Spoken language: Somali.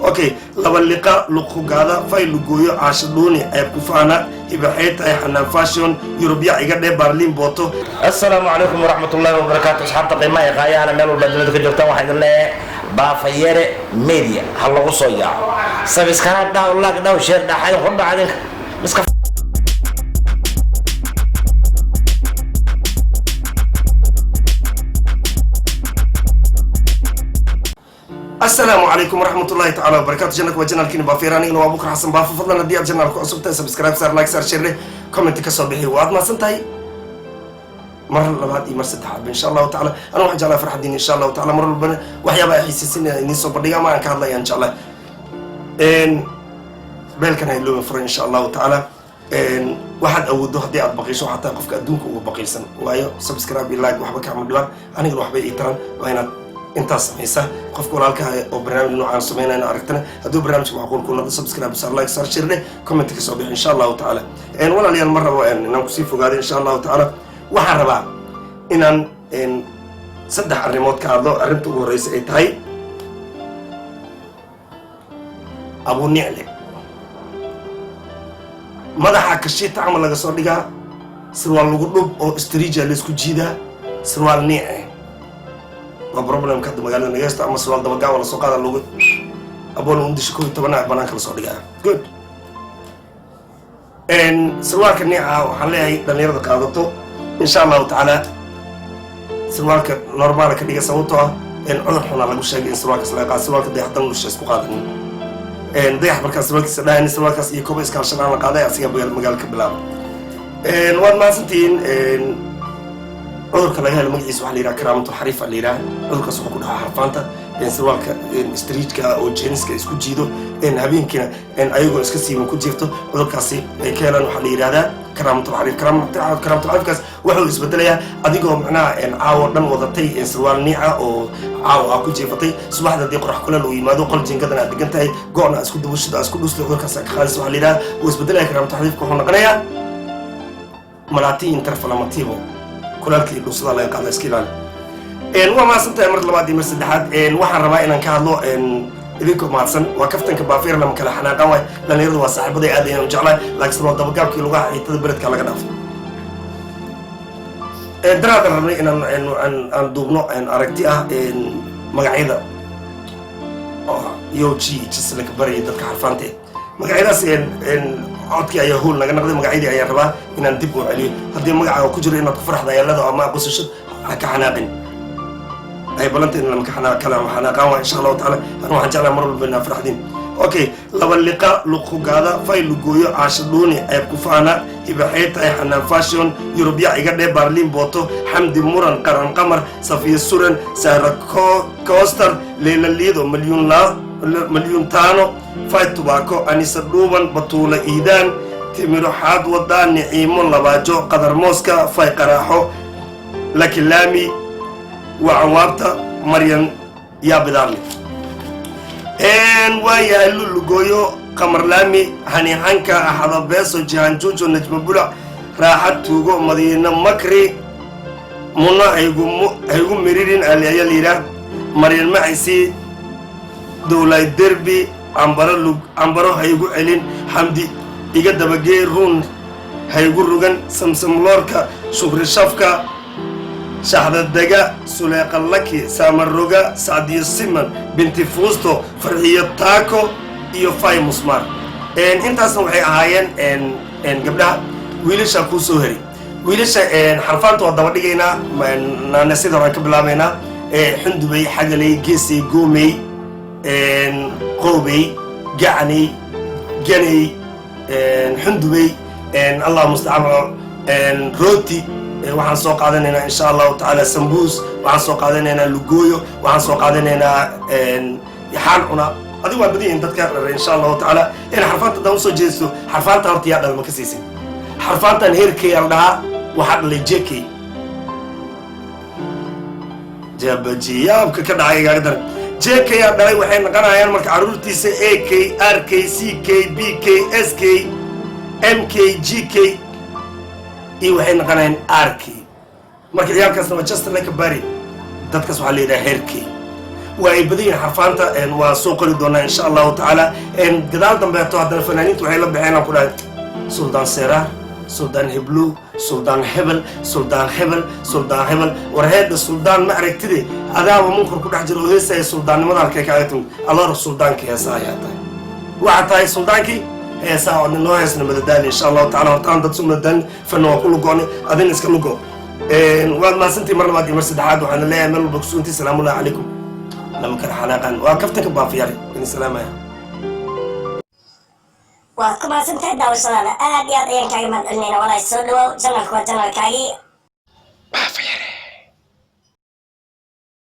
Okay, laba liqa luqugaada, fay lugooyo, caasho dhuuni, ceeb kufaana, hibaxey tahay, Xanaan Fashion, Yurubya iga dhee, Baarliin booto. Assalaamu calaykum waraxmatullaahi wabarakaatu. Asxaabta qiimaha ee qaayahana, meel walba dunida ka joogtaan, waxaa idin leeyahay Baafayere Media ha lagu soo yaaco. Subscribe dhaw, like dhaw, share dhaw, idin ku dhaca idinka iska. Asalaamu calaykum waraxmatullahi tacaala wabarakatu. Janalka waa janalkiina Baafeer, anigana waa Abukar Xasan Baafo. Fadlan haddii aad janalka cusub tahay, subscribe saar, like saar, share, comment ka soo bixi. Waad mahadsan tahay mar labaad iyo mar saddexaadba, insha Allahu tacala. Aniga waxaan jeclahay farxadiin, insha Allahu tacala. Mar walbana waxyaaba ay xiisaysan inaan idiin soo bandhiga ama aan ka hadlayaan jeclahay. Beelkan ha iloobin furay, insha Allahu tacaala. Waxaad awooddo haddii aad baqiisho, waxaa tahay qofka adduunka ugu baqiilsan, waayo subscribe iyo like waxba kaama dhibaan, anigana waxbay ii taran. Waa inaad intaas samaysa. Qofka walaalka oo barnaamij noocaan samaynayna aragtana, hadduu barnaamijka macquul ku noqdo, subscribe saar, like saar, share dheh, comment ka soo bixi, insha Allahu tacaala. Walaalayaal, mar rabo inaan kusii fogaado, insha Allahu tacaala. Waxaan rabaa inaan saddex arrimood ka hadlo. Arrinta ugu horreysa ay tahay Abu Nicle, madaxa kashiita camal laga soo dhigaa, sirwaal lagu dhub oo strija laysku jiidaa, sirwaal niice waa problemka hadda magaalada naga haysto, ama sirwaal dabagaawa lasoo qaada, lagu aboon undisha 11 banaanka lasoo dhigaa. Good. Sirwaalka niica waxaan leeyahay dhalinyarada qaadato, insha Allahu tacaala, sirwaalka normaala ka dhiga, sababtoo ah cudur xunaa lagu sheegay in sirwaalkaas laga qaado. Sirwaalka dayaxdan dusha isku qaadanin, dayax markaa sirwaalkiisa dhahayn, sirwaalkaas iyo koba iskaalshan aan la qaaday, asiga magaala ka bilaaba. Waad mahadsantihiin. Cudurka laga helo magaciisa waxaa la yidhaha karaamatu xariifa la yidhaha. Cudurkaas wuxuu ku dhaca xarfaanta sirwaalka striijka oo jeeniska isku jiido, habeenkiina ayagoo iska siiban ku jiifto. Cudurkaasi ay ka helaan waxaa la yidhahdaa karaamatul xariif. Karaamatul xariifkaas wuxuu isbedelayaa adigoo macnaha caawo dhan wadatay sirwaal niica oo caawo aa ku jiifatay, subaxda haddii qorax kuleel uu yimaado, qol jingadan aad degan tahay, go-na isku dubushid, aa isku dhustay, cudurkaas ka qaadaysa. Waxaa la yidhahdaa wuu isbedelaya. Karaamatul xariifka wuxuu noqonayaa malati interflamativo. Kulaalka iyo dhuusada laga qaada, iska ilaali. Waa mahadsan tahay mar labaad iyo mar saddexaad. Waxaan rabaa inaan ka hadlo, idinkoo mahadsan, waa kaftanka Baafeer, lama kala xanaaqan waay. Dhalinyaradu waa saaxiibaday, aad ayaan u jeclahay, laakiin waa dabagaabkii lugaha xiitada beledka laga dhaafo. Daraadan rabnay inaan aan duubno aragti ah magacyada yo g jislaka baraya dadka xarfaanta. Magacyadaas codkii ayaa hool naga naqday. Magacyadii ayaan rabaa inaan dib u celiyo. Haddii magacaaga ku jiro inaad ku farxda ayaalada ama qosasho, ha ka xanaaqin. Ay balanta in lama kala xanaaqaan waa, insha Allahu tacaala. Anu waxaan jeclahay mar walba inaa farxdin. Okay, laba liqa luqugaada, fay lugooyo, caasho dhuuni, ceeb kufaana, hibaxey tahay, Xanaan Fashion, Yurubya iga dhee, Baarliin booto, Xamdi muran, Qaran qamar, Safiya suran, Saara Coster, Leela liido, Malyuun Malyuun taano, fay tubaako, Anisa dhuuban, Batuula iidaan, Timiro xaad wadaa, Niciimo labaajo, Qadar mooska, fay qaraaxo, Lakilaami, wacanwaabta, Maryan yaa bidaarle. Waayahay, Lulugooyo, Qamarlaami, Hanixanka, Axada beeso, Jihanjuujo, Najmo bulac, Raaxad tuugo, Madiino makri, Muna haygu miririn ayaa la yidhaah, Maryan macisi, Dowlay derbi, Cambaro lug, Cambaro haygu celin, Xamdi iga dabagee, ruun haygu rugan, Samsamloorka, Shukri shafka, Shaxdadega, Suleeqa laki, Saamaroga, Sacdiyo siman, Binti fuusto, Farxiyo taako iyo fay musmaar. Intaasna waxay ahaayeen gabdhaha. Wiilashaa kuu soo heray, wiilasha xarfaanta waa daba dhigaynaa, naanasyada horaan ka bilaabaynaa: Xundubay, Xagaley, Geesay, Goomey, Qoobey, Gacney, Ganey, Xundubey, Allah mustacaan, Rooti. Waxaan soo qaadanaynaa, insha Allahu tacaala, Sambuus. Waxaan soo qaadanaynaa Lugooyo. Waxaan soo qaadanaynaa Yaxaan cuna. Adigu waa badan yihiin dadka dhara, insha Allahu tacaala. In xarfaanta haddaan usoo jeesto, xarfaanta horta yaa dhalma ka siisin? Xarfaantan heerkay al dhahaa, waxaa dhalay JK. Jabajiyaabka ka dhacay igaaga daran. JK yaa dhalay. Waxay noqonayaan marka carruurtiisa A K, R K, C K, B K, S K, M K, G K iyo waxay noqonayaan R K. Marka ciyaalkaasna waa just like a bari. Dadkaas waxaa la yidhaha heer K. Waa ay badan yihiin xarfaanta. Waa soo qori doonaa, insha Allahu tacaala, gadaal dambeeto. Haddana fanaaniintu waxay la baxeen, aan ku dhahay, Suldaan Seeraar, Suldaan Heblow, Suldaan Hebel, Suldaan Hebel, Suldaan Hebel. War heedha, suldaan ma aragtide, adaaba munkar ku dhex jira oo heesaya. Suldaannimada halkay kaaga timid? Alora suldaankii heesaha ayaa tahay, waxaa tahay suldaankii heesaha oo noo heesna madadaali, insha Allahu tacala. Hortaan dad su madadaalin fanna waa ku lugoonay, adina iska lugo. Waad mahadsantii mar labaad iyo mar saddexaad. Waxaana leeyahay meel walba kusugantii, salaamullahi calaykum. Lama kala xanaaqan, waa kaftanka Baafiyare, idin salaamaya. Waad ku mahadsantahay daawashadaada. Aad iyo aad ayaan kaaga mahad celinayna. Walahi, soo dhawow, channelka waa channelkaagii. Baafayare.